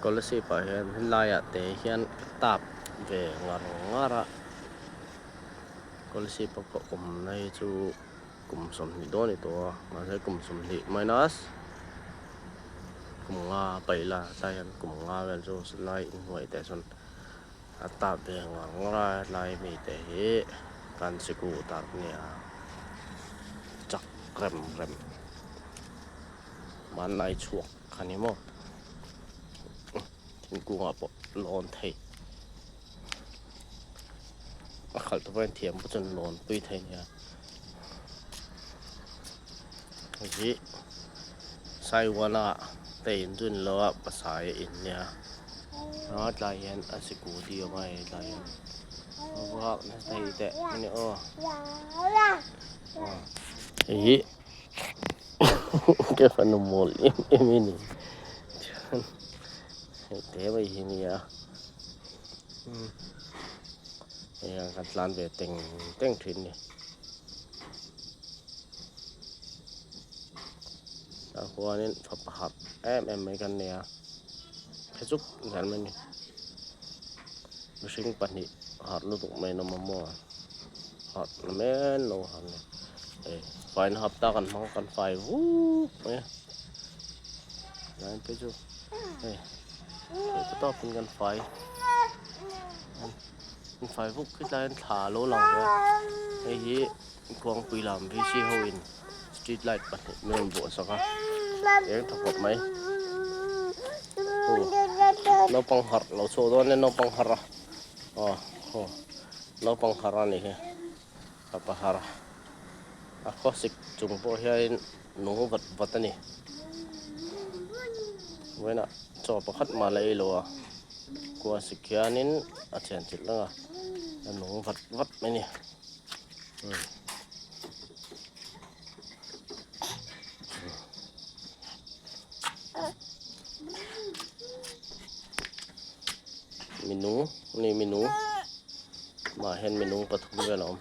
Kolasib ah hian helai ah te hian ka tap ve ngar ngar a Kolasib a ka awm na hi chu kum sawmhnih dawn a ni tawh a mahse kum sawmhnih minus kum nga paih la tlai hian kum nga vel chu lai inhnuai teh chuan a tap ve ngar ngar a helai mi te hi kan sikul tar nia chak rem rem hmanlai chhuak kha ni maw thingkungah pawh lawn thei a khalh te pawhin thiam pawh chuan lawn pui thei nia hei hi saiwana te in chu ni lo a pasai in nia a tlai hian a sikul hi a awm a hei tlai hian a vak nasa thei teh a ni aw hei hi. Ka fanu mawl em em hi ni chuan hei te mai hi nia hei ang kan tlan ve teng teng thin ni tah huanin fapa harh em em mai kan nei a phe chuk zel mai ni mihring pahnih harh lutuk mai an awm a maw harh na men lo harh ni. Hei faina hapta kan hmang kan fai vuk mai a tlai phei chu hei theih te tawpin kan fai kan fai vuk khi tlaiin thla a lo lang ve a hei hi khuangpui lam VC ho in street light pahnih min rawn buah sak a eng tha khawp mai aw naupang harh lo chhuak dawn e naupang harh a aw aw naupang harh a ni hi. A pahar a khawsik chung pawh hianin nung vat vat a ni. Vawiinah chaw pakhat mah la ei lo a, khuasik hianin a thian chilh reng a, a nung vat vat mai a ni. Minung ni minung mah hian minung pathum vel a awm.